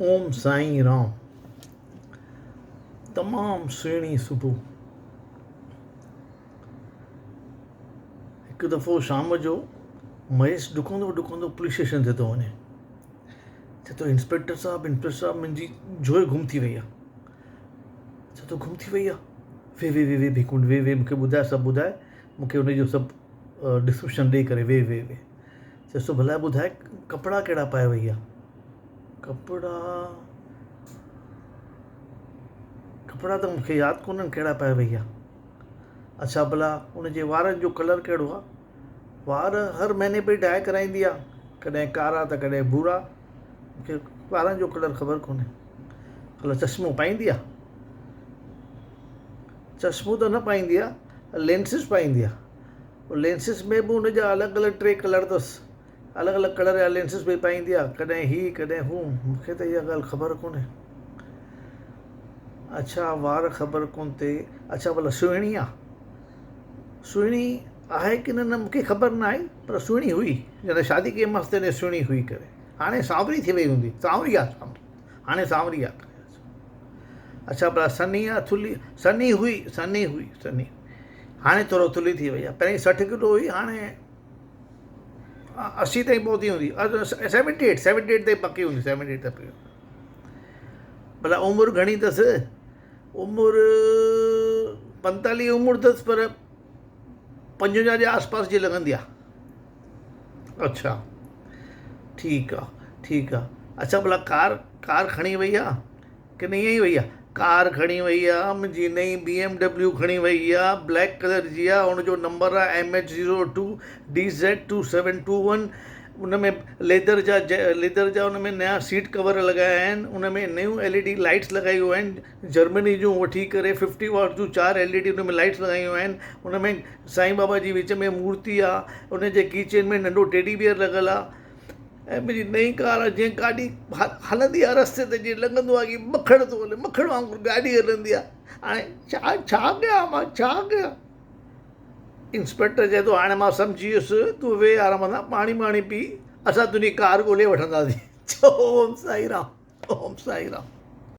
اوم سائين رام. تمام سهڻي صبح. هڪ دفعو شام جو مهيش ڊڪندو ڊڪندو پوليس اسٽيشن تي ٿو وڃي. چئي ٿو انسپيڪٽر صاحب انسپيڪٽر صاحب منهنجي جوء گم ٿي وئي آهي. چئي ٿو گم ٿي وئي آهي؟ ويهه ويهه ويهه ويهه هڪ منٽ ويهه ويهه مون کي ٻڌاء سڀ ٻڌاء مون کي ان جو سڀ ڊسڪرپشن ڏئي ڪري ويهه ويهه ويهه. چئيس ٿو ڀلا ٻڌاء ڪپڙا ڪهڙا پائي وئي آهي؟ ڪپڙا ڪپڙا ته مون کي ياد ڪونهن ڪهڙا پائي وئي آهي. اڇا ڀلا ان جي وارن جو ڪلر ڪهڙو آهي؟ وار هر مهيني پئي ڊائي ڪرائيندي آهي، ڪڏهن ڪارا ته ڪڏهن ڀورا. مون کي وارن جو ڪلر خبر ڪونهي. ڀلا چشمو پائيندي آهي؟ چشمو ته نه پائيندي آهي، لينسز پائيندي آهي. لينسز ۾ به ان جا الڳ الڳ ٽي ڪلر اٿس. الڳ الڳ ڪلر جا لينسز پئي پائيندي آهي. ڪڏهن هي ڪڏهن هو. مون کي ته اها ڳالهه خبر ڪونهي. اڇا وار خبر ڪونه ٿئي. اڇا ڀلا سهڻي آ؟ سهڻي آهي ڪي نه نه مون کي خبر نه آهي پر سهڻي هئي. جڏهن شادي ڪئي مانس تڏهن سهڻي هئي ڪري. هاڻي سانوري ٿي وئي هوندي. سانوري آ سانوري. هاڻي سانوري آ ڪري. اڇا ڀلا سنهي آ ٿلهي؟ سنهي هئي سنهي هئي سنهي. هاڻي ٿورو ٿلهي ٿي وئي آ. پهرين 60 ڪلو هئي هاڻي 80 تائين پهتي هوندي. 78 78 تائين پڪي هوندي 78 تائين پڪي هوندي. ڀلا عمر گهڻي اٿس؟ عمر 45 عمر اٿس پر 55 جي آس پاس جي لڳندي آهي. اڇا ٺيڪ آ ٺيڪ آ. اڇا ڀلا ڪار ڪار کڻي وئي آ ڪي نه ائين ئي وئي آ؟ ڪار کڻي وئي آ منهنجي نئين بي ايم ڊبليو کڻي وئي آ بليڪ ڪلر جي آ ان جو نمبر آ M H zero two D Z two seven two one ان ۾ ليدر جا ليدر جا ان ۾ نيا سيٽ ڪور لڳايا آهن ان ۾ نيون ايل اي ڊي لائٽس لڳايون آهن جرمني جون وٺي ڪري 50 واٽ جون چار ايل اي ڊي ان ۾ لائٽس لڳايون آهن ان ۾ سائين بابا جي وچ ۾ مورتي آ ان جي ڪي چين ۾ ننڍو ٽيڊي بيئر لڳل آ ۽ منهنجي نئين ڪار آ جيئن گاڏي هلندي آ رستي تي جيئن لڳندو آ ڪي مکڻ ٿو هلي مکڻ وانگر گاڏي هلندي آ هاڻي ڇا ڇا ڪيان مان ڇا ڪيان انسپيڪٽر چئي ٿو هاڻي مان سمجهي ويس تون ويهه آرام سان پاڻي ٻاڻي پي اسان تنهنجي ڪار ڳولي وٺنداسين. چئو اوم سائين رام اوم سائين رام.